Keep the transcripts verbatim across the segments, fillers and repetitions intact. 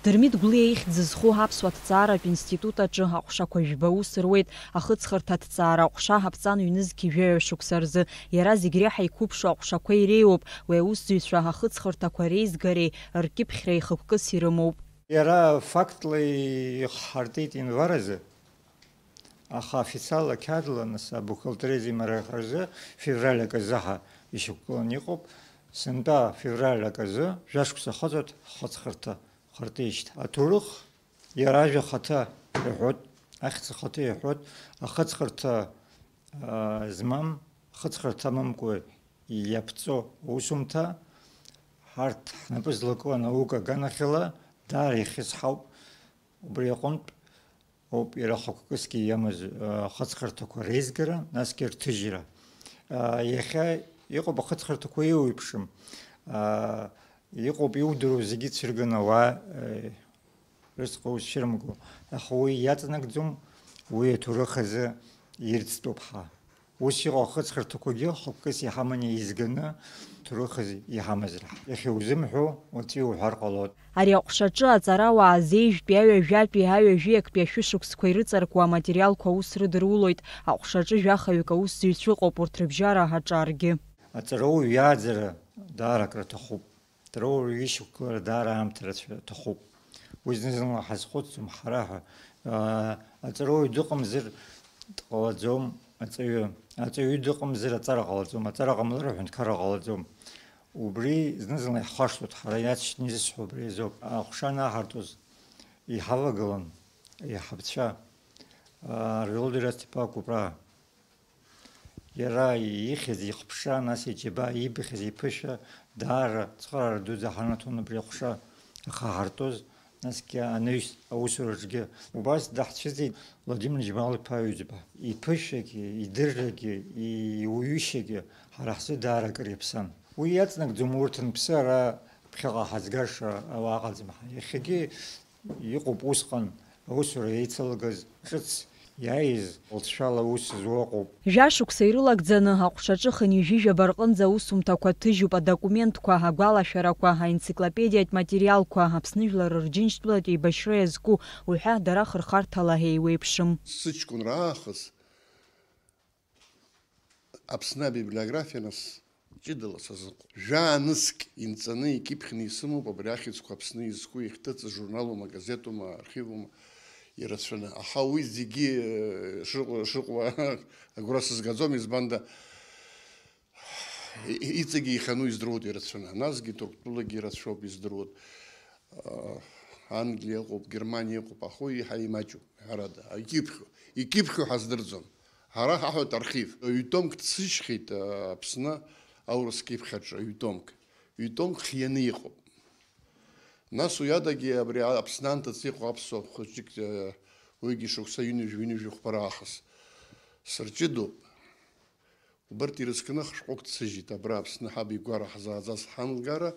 Дырмит Гәлиа ихьӡ зху аԥсуа ҭҵааратә институт аҿы аҟәшақәа жәба ус руеит, ахыҵхырҭа аҭҵаара аҟәша аԥҵан ҩнызқь жәаҩа шықәса рзы. Иара зегь реиҳа иқәыԥшу аҟәшақәа иреиуоуп, уи аусзуҩцәа ахыҵхырҭақәа реизгареи ркьыԥхьреи хықәкыс ирымоуп. Иара фактла ихҳартит январ азы, аха официалла қьаадла нас абухгалтериа зегь мара рзы февраль аказы ҳәа ишьақәгыланы иҟоуп. Сынтәа февраль аказы жәашықәса ахыҵуеит ҳхыҵхырҭа хыртижьҭеи. Аҭоурых иара ажәа ахаҭа иҳәоит, ахьӡ ахаҭа иҳәоит, ахыҵхырҭа, аа, змам, хыҵхырҭа амамкәа иаԥҵоу аусумҭа, ҳарҭ ҳнапы злаку анаука аганахьала даара ихьысҳауп. Убри аҟынтә ауп иара хықәкысгьы иамаз, аа, ахыҵхырҭақәа реизгара, насгьы рҭыжьра. Аа, иахьа иҟоуп ахыҵхырҭақәа еиуеиԥшым. Аа, иҟоуп иудыруа зегьы цәырганы ауаа, э, рызҟы узцәырымго. Аха уи иаҵанакӡом, уи аҭоурых азы ирӡтәуп ҳа. Ус иҟоу ахыҵхырҭақәагьы хықәкыс иҳаманы еизганы ҭоурых азы иҳамазар ҳа. Иахьа узымҳәо, уаҵәы иуҳәар ҟалоит. Ари аҟәшаҿы аҵарауаа зеижәтәи аҩажәатәи аҩажәи актәи ашәышықәсқәа ирыҵаркуа аматериалқәа аус рыдырулоит. Аҟәшаҿы жәахаҩык аусзуҩцәа ыҟоуп урҭ рыбжьара аҿаргьы. Аҵарауаҩ иааӡара даара акраҭахуп. Аҵарауаҩ ишьақәгылара даара аамҭа рацәа аҭахуп. Уи зны-зынла ҳазхәыцӡом ҳара ҳәа. Аа, аҵарауаҩ дыҟамзар дҟалаӡом аҵаҩы. Аҵаҩы дыҟамзар аҵара ҟалаӡом. Аҵара ҟамлар аҳәынҭқарра ҟалаӡом. Убри зны-зынла иаҳхашҭуеит, ҳара иаҵшьны изысҳәо убри азоуп. Аҟәша анаҳартуаз иҳавагылан иҳаԥцәа, аа, Ардел Дырасҭиԥа Кәыпра. Иара ихьыз ихԥша, нас иџьабаа, ибхьаз иԥышәа, даара цхыраара дуӡӡа ҳанаҭон убри аҟәша ахаҳартуз, насгьы анаҩс аусураҿгьы. Убас даҳцәыӡит Владимир Џьмал-иԥа Аҩӡба. Иԥышәагьы, идыррагьы, иуаҩышьагьы ҳара ҳзы даара акыр иаԥсан. Уи иаҵанакӡом урҭ анԥсы ара ԥхьаҟа ҳазгаша ауаа ыҟаӡам ҳәа. Иахьагьы иҟоуп усҟан аусура еицалагаз, ҿыц иааиз лҵшәала аус зуа ыҟоуп. Жәашықәса ирылагӡаны аҟәшаҿы хынҩажәижәаба рҟынӡа аусумҭақәа ҭыжьуп адокументқәа, агәалашәарақәа, аенциклопедиатә материалқәа, Аԥсны жәлар рџьынџьтәылатә еибашьра иазку уҳәа дара хырхарҭала еиуеиԥшым. Сыҷкәынра аахыс Аԥсны абиблиографиа нас ҷыдала сазыҟоуп. Жәаа-нызқь инҵаны икьыԥхьны исымоуп абри ахьӡқәа Аԥсны изку иахьҭыҵыз журналума, газетума, архивума ирацәаны. Аха уи зегьы, э, шыҟоу, шыҟоу агәра сызгаӡом, избанда, и-, и-, иҵегьы ихьану издыруеит ирацәаны. Насгьы Ҭырқәтәылагьы ирацәоуп издыруеит. Англиа ыҟоуп, Германиа ыҟоуп, аха уи еиҳа имаҷуп, ҳәарада, икьыԥхьу, икьыԥхьу ҳаздырӡом. Ҳара ҳаҳәоит архив. Ҩ-томк дсышьхьеит, Аԥсны аурыс кьыԥхь аҿы, ҩ-томк. Ҩ-томк хианы иҟоуп. Нас уи адагьы абри Аԥсны анҭыҵ иҟоу аԥсуа хәыҷык, уигьы шықәса ҩынҩажәи ҩынҩажәи хәба раахыс сырҷыдоуп. Убарҭ ирызкны хшәҟәык дсыжьит, абра Аԥсны ҳаб игәара ҳзааӡаз ҳаналгара,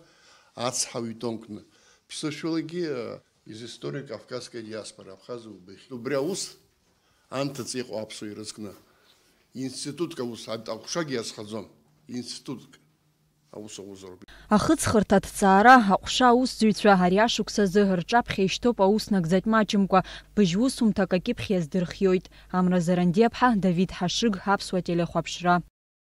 ацҳа ҩ-томкны, ԥсышәалагьы, из истории кавказской диаспоры, Абхазы убыхь. Убри аус анҭыҵ иҟоу аԥсуа ирызкны. Институтк аус, ад-, аҟәшагьы иазхаӡом, институтк аус аузароуп. Ахыҵхырҭа аҭҵаара, аҟәша аусзуҩцәа ари ашықәс азы рҿаԥхьа ишьҭоуп аус нагӡатә маҷымкәа, быжь усумҭак акьыԥхь иаздырхиоит. Амра Зарандиаԥҳа, Давид Ҳашыг, Аԥсуа телехәаԥшра.